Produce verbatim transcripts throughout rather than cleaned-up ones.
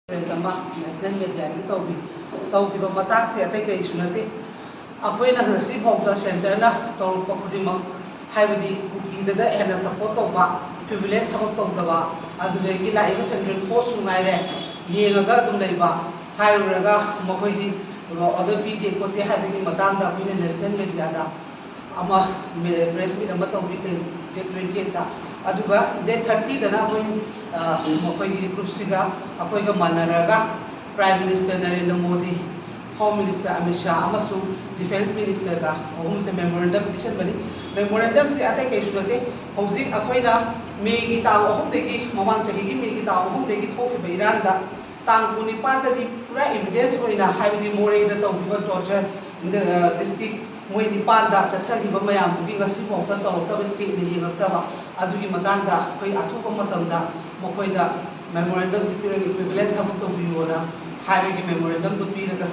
Conference ꯑꯃ national ꯃꯦꯗꯤꯌꯥꯒꯤ ꯇꯧꯕꯤ ꯇꯧꯈꯤꯕ ꯃꯇꯥꯡꯁꯦ ꯑꯇꯩ ꯀꯔꯤꯁꯨ ꯅꯠꯇꯦ꯫ ꯑꯩꯈꯣꯏꯅ ꯉꯁꯤꯐꯥꯎꯗ ꯁꯦꯟꯇꯔꯅ ꯇꯧꯔꯛꯄ ꯈꯨꯗꯤꯡꯃꯛ, ꯍꯥꯏꯕꯗꯤ ꯀꯨꯀꯤꯗꯗ ꯍꯦꯟꯅ ꯁꯞꯄꯣꯔꯠ ꯇꯧꯕ, ꯏꯀ꯭ꯋꯤꯚꯤꯂꯦꯟ ꯊꯕꯛ ꯇꯧꯗꯕ, ꯑꯗꯨꯗꯒꯤ ꯂꯥꯛꯏꯕ ꯁꯦꯟꯇ꯭ꯔꯦꯜ ꯐꯣꯔꯁꯁꯨ ꯉꯥꯏꯔꯦ, ꯌꯦꯡꯉꯒ ꯑꯗꯨꯝ ꯂꯩꯕ, ꯍꯥꯏꯔꯨꯔꯒ ꯃꯈꯣꯏꯗꯤ ꯑꯣꯔꯗꯔ ꯄꯤꯗꯦ ꯈꯣꯠꯇꯦ ꯍꯥꯏꯕꯒꯤ ꯃꯇꯥꯡꯗ ꯑꯩꯈꯣꯏꯅ ꯅꯦꯁꯅꯦꯜ ꯃꯦꯗꯤꯌꯥꯗ ꯑꯃ ꯄ꯭ꯔꯦꯁ ꯃꯤꯠ ꯑꯃ ꯇꯧꯕꯤꯗꯦ, ꯗꯦꯠ ꯇ꯭ꯋꯦꯟꯇꯤ ꯑꯩꯠꯇ꯫ ꯑꯗꯨꯒ ꯗꯦꯠ ꯊꯥꯔꯇꯤꯗꯅ ꯑꯩꯈꯣꯏ, ꯑ, ꯃꯈꯣꯏꯒꯤ ꯒ꯭ꯔꯨꯞꯁꯤꯒ ꯑꯩꯈꯣꯏꯒ ꯃꯥꯟꯅꯔꯒ prime minister Narendra Modi, home minister Amit Shah ꯑꯃꯁꯨꯡ ꯗꯤꯐꯦꯟꯁ ꯃꯤꯅꯤꯁꯇꯔꯒ ꯑꯍꯨꯝꯁꯦ ꯃꯦꯃꯣꯔꯦꯟꯗꯝ ꯄꯤꯁꯟꯕꯅꯤ꯫ ꯃꯦꯃꯣꯔꯦꯟꯗꯝꯗꯤ ꯑꯇꯩ ꯀꯩꯁꯨ ꯅꯠꯇꯦ, ꯍꯧꯖꯤꯛ ꯑꯩꯈꯣꯏꯅ ꯃꯦꯒꯤ ꯇꯥꯡ ꯑꯍꯨꯝꯗꯒꯤ, ꯃꯃꯥꯡ ꯆꯍꯤꯒꯤ ꯃꯦꯒꯤ ꯇꯥꯡ ꯑꯍꯨꯝꯗꯒꯤ ꯊꯣꯛꯈꯤꯕ ꯏꯔꯥꯡꯗ ꯇꯥꯡ ꯀꯨꯟꯅꯤꯄꯥꯟꯗꯗꯤ ꯄꯨꯔꯥ ꯏꯚꯤꯗꯦꯟꯁ ꯑꯣꯏꯅ, ꯍꯥꯏꯕꯗꯤ ꯃꯣꯔꯦꯗ ꯇꯧꯈꯤꯕ ꯇꯣꯔꯆꯔ, ꯗꯤꯁꯇ꯭ꯔꯤꯛ ꯃꯣꯏ ꯅꯤꯄꯥꯟꯗ ꯆꯠꯊꯈꯤꯕ ꯃꯌꯥꯝꯗꯨꯒꯤ ꯉꯁꯤꯐꯥꯎꯗ ꯇꯧꯔꯛꯇꯕ, ꯁ꯭ꯇꯦꯠꯅ ꯌꯦꯡꯉꯛꯇꯕ, ꯑꯗꯨꯒꯤ ꯃꯇꯥꯡꯗ ꯑꯩꯈꯣꯏ ꯑꯊꯨꯕ ꯃꯇꯝꯗ ꯃꯈꯣꯏꯗ ꯃꯦꯃꯣꯔꯦꯟꯗꯝꯁꯤ ꯄꯤꯔꯒ ꯏꯀ꯭ꯋꯤꯚꯤꯂꯦꯟ ꯊꯕꯛ ꯇꯧꯕꯤꯌꯣꯅ ꯍꯥꯏꯕꯒꯤ ꯃꯦꯃꯣꯔꯦꯟꯗꯝꯗꯨ ꯄꯤꯔꯒ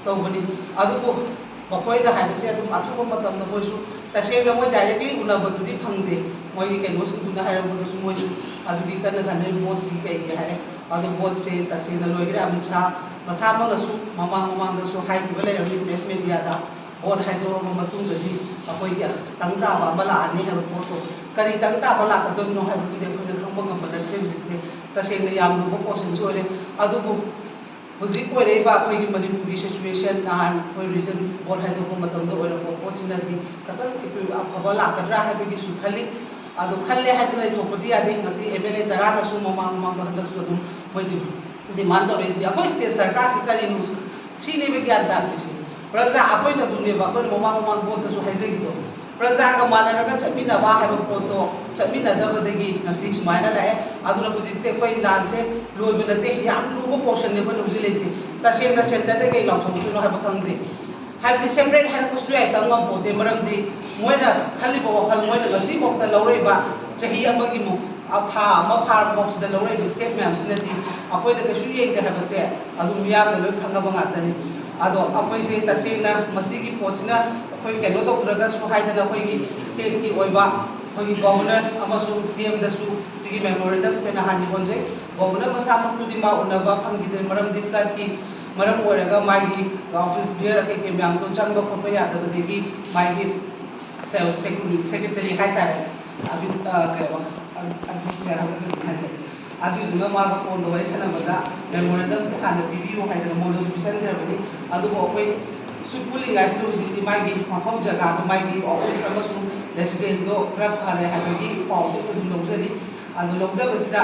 ꯇꯧꯕꯅꯤ꯫ ꯑꯗꯨꯕꯨ ꯃꯈꯣꯏꯅ ꯍꯥꯏꯕꯁꯦ ꯑꯗꯨꯝ ꯑꯊꯨꯕ ꯃꯇꯝꯗ ꯃꯣꯏꯁꯨ ꯇꯁꯦꯡꯅ ꯃꯣꯏ ꯗꯥꯏꯔꯦꯛꯂꯤ ꯎꯅꯕꯗꯨꯗꯤ ꯐꯪꯗꯦ꯫ ꯃꯣꯏꯒꯤ ꯀꯩꯅꯣꯁꯤꯡꯗꯨꯅ ꯍꯥꯏꯔꯛꯄꯗꯁꯨ ꯃꯣꯏꯁꯨ ꯑꯗꯨꯒꯤ ꯀꯟꯅ ꯈꯟꯅꯔꯤ, ꯚꯣꯠꯁꯤ ꯀꯩꯒꯤ ꯍꯥꯏꯔꯦ꯫ ꯑꯗꯣ ꯚꯣꯠꯁꯦ ꯇꯁꯦꯡꯅ ꯂꯣꯏꯈ꯭ꯔꯦ꯫ ꯑꯃꯤꯠ ꯁꯥꯍ ꯃꯁꯥꯃꯛꯅꯁꯨ ꯃꯃꯥꯡ ꯃꯃꯥꯡꯗꯁꯨ ꯍꯥꯏꯈꯤꯕ ꯂꯩꯔꯝꯃꯤ ꯄ꯭ꯔꯦꯁ ꯃꯦꯗꯤꯌꯥꯗ, ꯚꯣꯠ ꯍꯥꯏꯗꯣꯔꯛꯑꯕ ꯃꯇꯨꯡꯗꯗꯤ ꯑꯩꯈꯣꯏꯒꯤ ꯇꯪ ꯇꯥꯕ ꯑꯃ ꯂꯥꯛꯑꯅꯤ ꯍꯥꯏꯕ ꯄꯣꯠꯇꯣ꯫ ꯀꯔꯤ ꯇꯪ ꯇꯥꯕ ꯂꯥꯛꯀꯗꯣꯏꯅꯣ ꯍꯥꯏꯕꯗꯨꯗꯤ ꯑꯩꯈꯣꯏꯅ ꯈꯪꯕ ꯉꯝꯕ ꯅꯠꯇ꯭ꯔꯦ ꯍꯧꯖꯤꯛꯁꯦ꯫ ꯇꯁꯦꯡꯅ ꯌꯥꯝ ꯂꯨꯕ ꯀꯣꯏꯁꯟꯁꯨ ꯑꯣꯏꯔꯦ꯫ ꯑꯗꯨꯕꯨ ꯍꯧꯖꯤꯛ ꯑꯣꯏꯔꯛꯏꯕ ꯑꯩꯈꯣꯏꯒꯤ ꯃꯅꯤꯄꯨꯔꯒꯤ ꯁꯤꯆꯨꯋꯦꯁꯟ, ꯅꯍꯥꯟ ꯑꯩꯈꯣꯏ ꯔꯤꯖꯟ ꯚꯣꯠ ꯍꯥꯏꯗꯣꯛꯄ ꯃꯇꯝꯗ ꯑꯣꯏꯔꯛꯄ ꯄꯣꯠꯁꯤꯅꯗꯤ ꯈꯤꯇꯪ ꯑꯐꯕ ꯂꯥꯛꯀꯗ꯭ꯔꯥ ꯍꯥꯏꯕꯒꯤꯁꯨ ꯈꯜꯂꯤ꯫ ꯑꯗꯣ ꯈꯜꯂꯦ ꯍꯥꯏꯗꯅ ꯂꯩꯊꯣꯛꯄꯗꯤ ꯌꯥꯗꯦ꯫ ꯉꯁꯤ ꯑꯦꯝ ꯑꯦꯜ ꯑꯦ ꯇꯔꯥꯅꯁꯨ ꯃꯃꯥꯡ ꯃꯃꯥꯡꯗ ꯍꯟꯗꯛꯁꯨ ꯑꯗꯨꯝ ꯃꯣꯏꯗꯤ ꯗꯤꯃꯥꯟ ꯇꯧꯔꯛꯏꯗꯨꯗꯤ ꯑꯩꯈꯣꯏ ꯁ꯭ꯇꯦꯠ ꯁꯔꯀꯥꯔꯁꯤ ꯀꯔꯤꯅꯣ ꯁꯤꯅꯦꯕ ꯒ꯭ꯌꯥꯟ ꯇꯥꯗ꯭ꯔꯤꯁꯦ꯫ ꯄ꯭ꯔꯖꯥ ꯑꯩꯈꯣꯏꯅ ꯑꯗꯨꯅꯦꯕ ꯑꯩꯈꯣꯏꯅ ꯃꯃꯥꯡ ꯃꯃꯥꯡ ꯚꯣꯠꯇꯁꯨ ꯍꯥꯏꯖꯈꯤꯗꯣ꯫ ꯄ꯭ꯔꯖꯥꯒ ꯃꯥꯟꯅꯔꯒ ꯆꯠꯃꯤꯟꯅꯕ ꯍꯥꯏꯕ ꯄꯣꯠꯇꯣ ꯆꯠꯃꯤꯟꯅꯗꯕꯗꯒꯤ ꯉꯁꯤ ꯁꯨꯃꯥꯏꯅ ꯂꯥꯛꯑꯦ꯫ ꯑꯗꯨꯅ ꯍꯧꯖꯤꯛꯁꯦ ꯑꯩꯈꯣꯏ ꯂꯥꯟꯁꯦ ꯂꯣꯏꯕ ꯅꯠꯇꯦ, ꯌꯥꯝ ꯂꯨꯕ ꯄꯣꯔꯁꯟꯅꯦ ꯑꯩꯈꯣꯏꯅ ꯍꯧꯖꯤꯛ ꯂꯩꯁꯦ꯫ ꯇꯁꯦꯡꯅ ꯁꯦꯟꯇꯔꯗ ꯀꯩ ꯂꯥꯎꯊꯣꯛꯇꯣꯏꯅꯣ ꯍꯥꯏꯕ ꯈꯪꯗꯦ꯫ ꯍꯥꯏꯕꯗꯤ ꯁꯦꯄꯔꯦꯠ ꯍꯥꯏꯔꯛꯄꯁꯨ ꯌꯥꯏ, ꯇꯝ ꯉꯝꯄꯣꯠꯇꯦ꯫ ꯃꯔꯝꯗꯤ ꯃꯣꯏꯅ ꯈꯜꯂꯤꯕ ꯋꯥꯈꯜ, ꯃꯣꯏꯅ ꯉꯁꯤꯐꯥꯎꯗ ꯂꯧꯔꯛꯏꯕ ꯆꯍꯤ ꯑꯃꯒꯤ ꯃꯨ-, ꯑ, ꯊꯥ ꯑꯃ ꯐꯥꯔꯕꯐꯥꯎꯁꯤꯗ ꯂꯧꯔꯛꯏꯕ ꯁ꯭ꯇꯦꯠ ꯃꯌꯥꯝꯁꯤꯅꯗꯤ ꯑꯩꯈꯣꯏꯗ ꯀꯩꯁꯨ ꯌꯦꯡꯗꯦ ꯍꯥꯏꯕꯁꯦ ꯑꯗꯨꯝ ꯃꯤꯌꯥꯝꯅ ꯂꯣꯏ ꯈꯪꯉꯕ ꯉꯥꯛꯇꯅꯤ꯫ ꯑꯗꯣ ꯑꯩꯈꯣꯏꯁꯦ ꯇꯁꯦꯡꯅ ꯃꯁꯤꯒꯤ ꯄꯣꯠꯁꯤꯅ ꯑꯩꯈꯣꯏ ꯀꯩꯅꯣ ꯇꯧꯗ꯭ꯔꯒꯁꯨ ꯍꯥꯏꯗꯅ ꯑꯩꯈꯣꯏꯒꯤ ꯁ꯭ꯇꯦꯠꯀꯤ ꯑꯣꯏꯕ ꯑꯩꯈꯣꯏꯒꯤ ꯒꯣꯚꯔꯅꯔ ꯑꯃꯁꯨꯡ ꯁꯤ ꯑꯦꯝꯗꯁꯨ ꯁꯤꯒꯤ memorandum ꯁꯦ ꯅꯍꯥꯟ ꯌꯣꯟꯖꯩ꯫ Governor ꯃꯁꯥꯃꯛꯇꯨꯗꯤ ꯃꯥ ꯎꯅꯕ ꯐꯪꯈꯤꯗꯦ, ꯃꯔꯝꯗꯤ flood ꯀꯤ ꯃꯔꯝ ꯑꯣꯏꯔꯒ ꯃꯥꯒꯤ office bearer ꯀꯩꯀꯩ ꯃꯌꯥꯝꯗꯣ ꯆꯪꯕ ꯈꯣꯠꯄ ꯌꯥꯗꯕꯗꯒꯤ ꯃꯥꯒꯤ secretary ꯍꯥꯏꯇꯥꯔꯦ, ꯑꯗꯨ, ꯑ, ꯀꯩꯕ, ꯑꯗꯨ, ꯑꯗꯨ ꯀꯩ ꯍꯥꯏꯕ, ꯑꯗꯨꯗꯨꯅ ꯃꯥꯒ phone ꯗ ꯋꯥꯔꯤ ꯁꯥꯟꯅꯕꯗ memorandum ꯁꯦ ꯍꯥꯟꯅ ꯄꯤꯕꯤꯌꯨ ꯍꯥꯏꯗꯅ ꯃꯉꯣꯟꯗꯁꯨ ꯄꯤꯁꯟꯈ꯭ꯔꯕꯅꯤ꯫ ꯑꯗꯨꯕꯨ ꯑꯩꯈꯣꯏ ꯁꯨꯠ ꯄꯨꯜꯂꯤꯉꯥꯏꯁꯤꯗ ꯍꯧꯖꯤꯛꯇꯤ ꯃꯥꯒꯤ ꯃꯐꯝ ꯖꯒꯥꯗꯣ, ꯃꯥꯒꯤ office ꯑꯃꯁꯨꯡ residence ꯗꯣ ꯈꯔ ꯐꯔꯦ ꯍꯥꯏꯕꯒꯤ ꯄꯥꯎꯗꯤ ꯑꯩꯈꯣꯏ ꯑꯗꯨꯝ ꯂꯧꯖꯔꯤ꯫ ꯑꯗꯨ ꯂꯧꯖꯕꯁꯤꯗ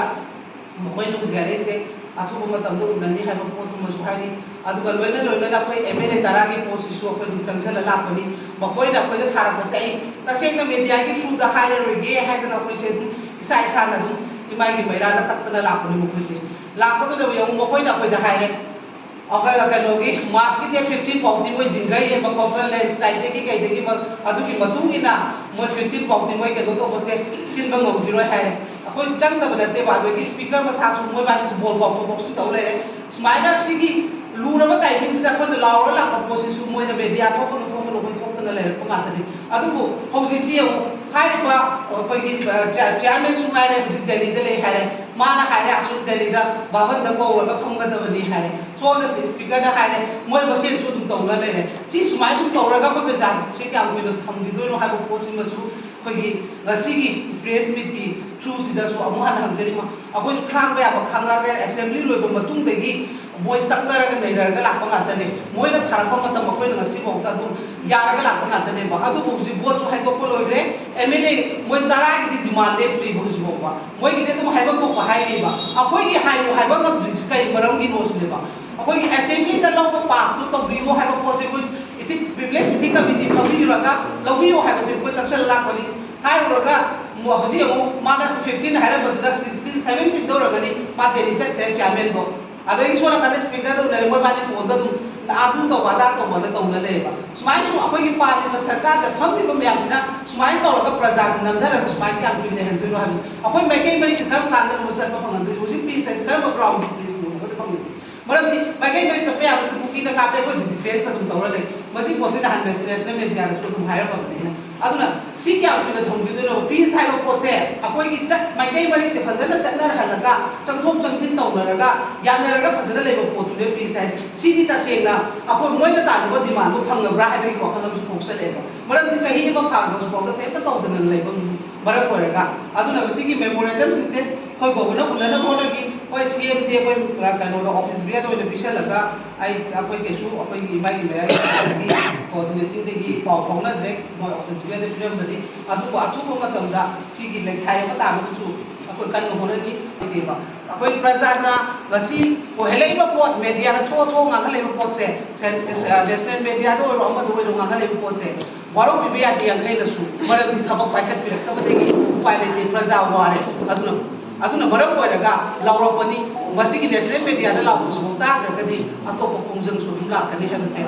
ꯃꯈꯣꯏꯅ ꯍꯧꯖꯤꯛ ꯍꯥꯏꯔꯛꯏꯁꯦ ꯑꯊꯨꯕ ꯃꯇꯝꯗ ꯎꯅꯅꯤ ꯍꯥꯏꯕ ꯄꯣꯠꯇꯨꯃꯁꯨ ꯍꯥꯏꯔꯤ꯫ ꯑꯗꯨꯒ ꯂꯣꯏꯅ ꯂꯣꯏꯅꯅ ꯑꯩꯈꯣꯏ M L A ꯇꯔꯥꯒꯤ ꯄꯣꯠꯁꯤꯁꯨ ꯑꯩꯈꯣꯏ ꯑꯗꯨꯝ ꯆꯪꯁꯤꯜꯂ ꯂꯥꯛꯄꯅꯤ꯫ ꯃꯈꯣꯏꯅ ꯑꯩꯈꯣꯏꯗ ꯊꯥꯔꯛꯄꯁꯦ ꯑꯩ ꯇꯁꯦꯡꯅ media ꯒꯤ through ꯗ ꯍꯥꯏꯔꯔꯣꯏꯒꯦ ꯍꯥꯏꯗꯅ ꯑꯩꯈꯣꯏꯁꯦ ꯑꯗꯨꯝ ꯏꯁꯥ ꯏꯁꯥꯅ ꯑꯗꯨꯝ ꯏꯃꯥꯒꯤ ꯃꯩꯔꯥꯗ ꯇꯛꯇꯅ ꯂꯥꯛꯄꯅꯤ ꯃꯈꯣꯏꯁꯦ꯫ ꯂꯥꯛꯄꯗꯨꯗ ꯌꯦꯡꯉꯨ, ꯃꯈꯣꯏꯅ ꯑꯩꯈꯣꯏꯗ ꯍꯥꯏꯔꯦ, ꯑꯩꯈꯣꯏ ꯀꯩꯅꯣꯒꯤ March ꯀꯤ date fifteen ꯐꯥꯎꯗꯤ ꯃꯣꯏ ꯖꯤꯡꯒꯩ ꯍꯦꯟꯕ ꯈꯣꯠꯄ, landslide ꯗꯒꯤ ꯀꯩꯗꯒꯤ ꯃ-, ꯑꯗꯨꯒꯤ ꯃꯇꯨꯡ ꯏꯟꯅ ꯃꯣꯏ fifteen ꯐꯥꯎꯗꯤ ꯃꯣꯏ ꯀꯩꯅꯣ ꯇꯧꯕꯁꯦ ꯁꯤꯟꯕ ꯉꯝꯈꯤꯔꯣꯏ ꯍꯥꯏꯔꯦ꯫ ꯑꯩꯈꯣꯏ ꯆꯪꯗꯕ ꯅꯠꯇꯦꯕ, ꯑꯗꯒꯤ speaker ꯃꯁꯥꯁꯨ ꯃꯣꯏꯕꯥꯅꯤꯁꯨ ꯕꯣꯜ ꯀꯥꯎꯊꯣꯛ ꯀꯥꯎꯁꯤꯟ ꯇꯧ ꯂꯩꯔꯦ꯫ ꯁꯨꯃꯥꯏꯅ ꯁꯤꯒꯤ ꯂꯨꯔꯕ timing ꯁꯤꯗ ꯑꯩꯈꯣꯏꯅ ꯂꯥꯎꯔ ꯂꯥꯛꯄ ꯄꯣꯠꯁꯤꯁꯨ ꯃꯣꯏꯅ media ꯊꯣꯛꯀꯅꯨ ꯊꯣꯛꯀꯅꯨ ꯑꯩꯈꯣꯏ ꯊꯣꯛꯇꯅ ꯂꯩꯔꯛꯄ ꯉꯥꯛꯇꯅꯤ꯫ ꯑꯗꯨꯕꯨ ꯍꯧꯖꯤꯛꯇꯤ ꯌꯦꯡꯉꯨ, ꯍꯥꯏꯔꯤꯕ ꯑꯩꯈꯣꯏꯒꯤ, ꯑ, ꯆꯦ-, chairman ꯁꯨ ꯉꯥꯏꯔꯦ, ꯍꯧꯖꯤꯛ ꯗꯦꯜꯂꯤꯗ ꯂꯩ ꯍꯥꯏꯔꯦ, ꯃꯥꯅ ꯍꯥꯏꯔꯦ ꯑꯁꯣꯝ ꯗꯦꯜꯂꯤꯗ ꯚꯕꯟꯗ ꯀꯧꯔꯒ ꯐꯝꯒꯗꯕꯅꯤ ꯍꯥꯏꯔꯦ꯫ ꯁꯣꯝꯗ speaker ꯅ ꯍꯥꯏꯔꯦ, ꯃꯣꯏ ꯃꯁꯦꯟꯁꯨ ꯑꯗꯨꯝ ꯇꯧꯅ ꯂꯩꯔꯦ꯫ ꯁꯤ ꯁꯨꯃꯥꯏꯅ ꯁꯨꯝ ꯇꯧꯔꯒ ꯑꯩꯈꯣꯏ ꯄ꯭ꯔꯖꯥꯁꯦ ꯀꯌꯥꯝ ꯀꯨꯏꯅ ꯊꯝꯈꯤꯗꯣꯏꯅꯣ ꯍꯥꯏꯕ ꯄꯣꯠꯁꯤꯃꯁꯨ ꯑꯩꯈꯣꯏꯒꯤ ꯉꯁꯤꯒꯤ press meet ꯀꯤ through ꯁꯤꯗꯁꯨ ꯑꯃꯨꯛ ꯍꯟꯅ ꯍꯪꯖꯔꯤ꯫ ꯑꯩꯈꯣꯏꯁꯨ ꯈꯥꯡꯕ ꯌꯥꯕ ꯈꯥꯡꯉꯒ assembly ꯂꯣꯏꯕ ꯃꯇꯨꯡꯗꯒꯤ ꯃꯣꯏ ꯇꯛꯅꯔꯒ ꯅꯩꯅꯔꯒ ꯂꯥꯛꯄ ꯉꯥꯛꯇꯅꯦ꯫ ꯃꯣꯏꯅ ꯊꯥꯔꯛꯄ ꯃꯇꯝ ꯑꯩꯈꯣꯏꯅ ꯉꯁꯤꯐꯥꯎꯗ ꯑꯗꯨꯝ ꯌꯥꯔꯒ ꯂꯥꯛꯄ ꯉꯥꯛꯇꯅꯦꯕ꯫ ꯑꯗꯨꯕꯨ ꯍꯧꯖꯤꯛ vote ꯁꯨ ꯍꯥꯏꯗꯣꯛꯄ ꯂꯣꯏꯈ꯭ꯔꯦ꯫ M L A ꯃꯣꯏ ꯇꯔꯥꯒꯤꯗꯤ demand ꯂꯦꯞꯇ꯭ꯔꯤꯕ ꯍꯧꯖꯤꯛꯐꯥꯎꯕ꯫ ꯃꯣꯏꯒꯤꯗꯤ ꯑꯗꯨꯝ ꯍꯥꯏꯐꯝ ꯊꯣꯛꯄ ꯍꯥꯏꯔꯤꯕ꯫ ꯑꯩꯈꯣꯏꯒꯤ ꯍꯥꯏꯌꯨ ꯍꯥꯏꯕ ꯉꯝꯗ꯭ꯔꯤꯁꯤ ꯀꯔꯤ ꯃꯔꯝꯒꯤꯅꯣ ꯁꯤꯅꯦꯕ꯫ ꯑꯩꯈꯣꯏꯒꯤ assembly ꯗ ꯂꯧꯕ pass ꯇꯨ ꯇꯧꯕꯤꯌꯨ ꯍꯥꯏꯕ ꯄꯣꯠꯁꯦ ꯑꯩꯈꯣꯏ ethic, privilege ethic committee ꯐꯝꯕꯤꯔꯒ ꯂꯧꯕꯤꯌꯨ ꯍꯥꯏꯕꯁꯦ ꯑꯩꯈꯣꯏ ꯅꯛꯁꯜꯂ ꯂꯥꯛꯄꯅꯤ꯫ ꯍꯥꯏꯔꯨꯔꯒ ꯃ-, ꯍꯧꯖꯤꯛ ꯑꯃꯨꯛ ꯃꯥꯅ fifteen ꯍꯥꯏꯔꯝꯕꯗꯨꯗ sixteen, seventeen ꯇꯧꯔꯒꯅꯤ ꯃꯥ ꯗꯦꯜꯂꯤ ꯆꯠꯈ꯭ꯔꯦ chairman ꯗꯣ꯫ ꯑꯗꯒꯤ ꯁꯣꯝ ꯅꯥꯀꯟꯗ speaker ꯗ ꯎꯅꯔꯦ, ꯃꯣꯏꯕꯥꯅꯤ phone ꯗ ꯑꯗꯨꯝ ꯑꯗꯨ ꯇꯧꯕ ꯑꯗꯥ ꯇꯧꯕꯅ ꯇꯧꯅ ꯂꯩꯌꯦꯕ꯫ ꯁꯨꯃꯥꯏꯅ ꯁꯨꯝ ꯑꯩꯈꯣꯏꯒꯤ ꯄꯥꯜꯂꯤꯕ ꯁꯔꯀꯥꯔꯗ ꯐꯝꯃꯤꯕ ꯃꯌꯥꯝꯁꯤꯅ ꯁꯨꯃꯥꯏꯅ ꯇꯧꯔꯒ ꯄ꯭ꯔꯖꯥꯁꯤ ꯅꯝꯊꯔꯒ ꯁꯨꯃꯥꯏꯅ ꯀꯌꯥꯝ ꯀꯨꯏꯅ ꯂꯩꯍꯟꯗꯣꯏꯅꯣ ꯍꯥꯏꯕꯁꯦ꯫ ꯑꯩꯈꯣꯏ ꯃꯥꯏꯀꯩ ꯃꯔꯤꯁꯦ ꯀꯔꯝ ꯀꯥꯟꯗꯅꯣ ꯆꯠꯄ ꯐꯪꯍꯟꯗꯣꯏꯅꯣ? ꯍꯧꯖꯤꯛ peace ꯍꯥꯏꯁꯦ ꯀꯔꯝꯕ ground ꯒꯤ peace ꯅꯣ ꯑꯩꯈꯣꯏꯗ ꯐꯪꯉꯤꯁꯦ? ꯃꯔꯝꯗꯤ ꯃꯥꯏꯀꯩ ꯃꯔꯤ ꯆꯠꯄ ꯌꯥꯕꯗꯤ ꯀꯨꯀꯤꯅ ꯀꯥꯞꯄꯦ, ꯑꯩꯈꯣꯏꯗꯤ defence ꯑꯗꯨꯝ ꯇꯧꯔ ꯂꯩ꯫ ꯃꯁꯤ ꯄꯣꯠꯁꯤ ꯅꯍꯥꯟ ꯅꯦꯁꯅꯦꯜ ꯃꯦꯗꯤꯌꯥꯗꯁꯨ ꯑꯗꯨꯝ ꯍꯥꯏꯔꯝꯃꯕꯅꯤꯅ꯫ ꯑꯗꯨꯅ ꯁꯤ ꯀꯌꯥꯝ ꯀꯨꯏꯅ ꯊꯝꯈꯤꯗꯣꯏꯅꯣꯕ? ꯄꯤꯁ ꯍꯥꯏꯕ ꯄꯣꯠꯁꯦ ꯑꯩꯈꯣꯏꯒꯤ ꯆꯠ ꯃꯥꯏꯀꯩ ꯃꯔꯤꯁꯦ ꯐꯖꯅ ꯆꯠꯅꯔꯍꯜꯂꯒ, ꯆꯪꯊꯣꯛ ꯆꯪꯁꯤꯟ ꯇꯧꯅꯔꯒ, ꯌꯥꯅꯔꯒ ꯐꯖꯅ ꯂꯩꯕ ꯄꯣꯠꯇꯨꯅꯦ ꯄꯤꯁ ꯍꯥꯏꯁꯦ꯫ ꯁꯤꯗꯤ ꯇꯁꯦꯡꯅ ꯑꯩꯈꯣꯏ ꯃꯣꯏꯅ ꯇꯥꯜꯂꯤꯕ ꯗꯤꯃꯥꯟꯗꯨ ꯐꯪꯉꯕ꯭ꯔꯥ ꯍꯥꯏꯕꯒꯤ ꯋꯥꯈꯜ ꯑꯃꯁꯨ ꯊꯣꯛꯆꯜꯂꯛꯑꯦꯕ꯫ ꯃꯔꯝꯗꯤ ꯆꯍꯤ ꯑꯃ ꯐꯥꯔꯕꯁꯨ ꯐꯥꯎꯗ ꯀꯔꯤꯝꯇ ꯇꯧꯗꯅ ꯂꯩꯕ ꯃꯔꯝ ꯑꯣꯏꯔꯒ꯫ ꯑꯗꯨꯅ ꯃꯁꯤꯒꯤ ꯃꯦꯃꯣꯔꯦꯟꯗꯝꯁꯤꯡꯁꯦ ꯑꯩꯈꯣꯏ ꯒꯣꯕꯔꯅꯔ ꯎꯅꯅꯕ ꯍꯣꯠꯅꯈꯤ꯫ ꯍꯣꯏ, ꯁꯤ ꯑꯦꯝꯗꯤ ꯑꯩꯈꯣꯏ, ꯑ, ꯀꯩꯅꯣꯗ, ꯑꯣꯐꯤꯁ ꯕꯤꯌꯔꯗ ꯑꯣꯏꯅ ꯄꯤꯁꯜꯂꯒ, ꯑꯩ, ꯑꯩꯈꯣꯏ ꯀꯩꯁꯨ, ꯑꯩꯈꯣꯏꯒꯤ ꯏꯃꯥꯒꯤ ꯃꯌꯥꯏꯒꯤ ꯀꯣꯑꯣꯔꯗꯤꯅꯦꯇꯤꯡꯗꯒꯤ ꯄꯥꯎ ꯐꯥꯎꯅꯗ꯭ꯔꯦ꯫ ꯃꯣꯏ ꯑꯣꯐꯤꯁ ꯕꯤꯌꯔꯗ ꯄꯤꯔꯝꯕꯅꯤ꯫ ꯑꯗꯨꯕꯨ ꯑꯊꯨꯕ ꯃꯇꯝꯗ ꯁꯤꯒꯤ ꯂꯩꯈꯥꯏ ꯑꯃ ꯇꯥꯅꯕꯁꯨ ꯑꯩꯈꯣꯏ ꯀꯟꯅ ꯍꯣꯠꯅꯈꯤ꯫ ꯍꯥꯏꯗꯤꯕ, ꯑꯩꯈꯣꯏ ꯄ꯭ꯔꯖꯥꯅ ꯉꯁꯤ ꯑꯣꯏꯍꯜꯂꯛꯏꯕ ꯄꯣꯠ, ꯃꯦꯗꯤꯌꯥꯅ ꯊꯣꯛꯑ ꯊꯣꯛꯑ ꯉꯥꯡꯍꯜꯂꯛꯏꯕ ꯄꯣꯠꯁꯦ, ꯁꯦꯟ-, ꯑ, ꯅꯦꯁꯅꯦꯜ ꯃꯦꯗꯤꯌꯥꯗ ꯑꯣꯏꯔꯣ, ꯑꯃꯗ ꯑꯣꯏꯔꯣ, ꯉꯥꯡꯍꯜꯂꯛꯏꯕ ꯄꯣꯠꯁꯦ ꯋꯥꯔꯧꯕꯤꯕ ꯌꯥꯗꯦ꯫ ꯌꯥꯡꯈꯩꯅꯁꯨ, ꯃꯔꯝꯗꯤ ꯊꯕꯛ ꯄꯥꯏꯈꯠꯄꯤꯔꯛꯇꯕꯗꯒꯤ ꯎꯄꯥꯏ ꯂꯩꯇꯦ, ꯄ꯭ꯔꯖꯥ ꯋꯥꯔꯦ꯫ ꯑꯗꯨꯅ, ꯑꯗꯨꯅ ꯃꯔꯝ ꯑꯣꯏꯔꯒ ꯂꯥꯎꯔꯛꯄꯅꯤ꯫ ꯃꯁꯤꯒꯤ ꯅꯦꯁꯅꯦꯜ ꯃꯦꯗꯤꯌꯥꯗ ꯂꯥꯎꯕꯁꯤꯐꯥꯎ ꯇꯥꯗ꯭ꯔꯒꯗꯤ ꯑꯇꯣꯞꯄ ꯈꯣꯡꯖꯪꯁꯨ ꯑꯗꯨꯝ ꯂꯥꯛꯀꯅꯤ ꯍꯥꯏꯕꯁꯦ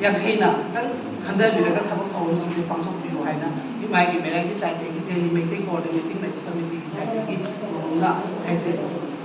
ꯌꯥꯡꯈꯩꯅ ꯈꯤꯇꯪ ꯈꯟꯊꯕꯤꯔꯒ ꯊꯕꯛ ꯊꯧꯔꯝꯁꯤꯡꯁꯦ ꯄꯥꯡꯊꯣꯛꯄꯤꯌꯨ ꯍꯥꯏꯅ ꯏꯃꯥꯒꯤ ꯃꯦꯔꯥꯒꯤ ꯁꯥꯏꯠꯇꯒꯤ, ꯗꯦꯜꯂꯤ ꯃꯩꯇꯩ ꯀꯣꯑꯣꯔꯗꯤꯅꯦꯇꯤꯡ ꯃꯦꯗꯤꯀꯦꯜ ꯀꯃꯤꯇꯤꯒꯤ ꯁꯥꯏꯠꯇꯒꯤ ꯒꯣꯕꯔꯅꯔ ꯍꯥꯏꯖꯔꯤ꯫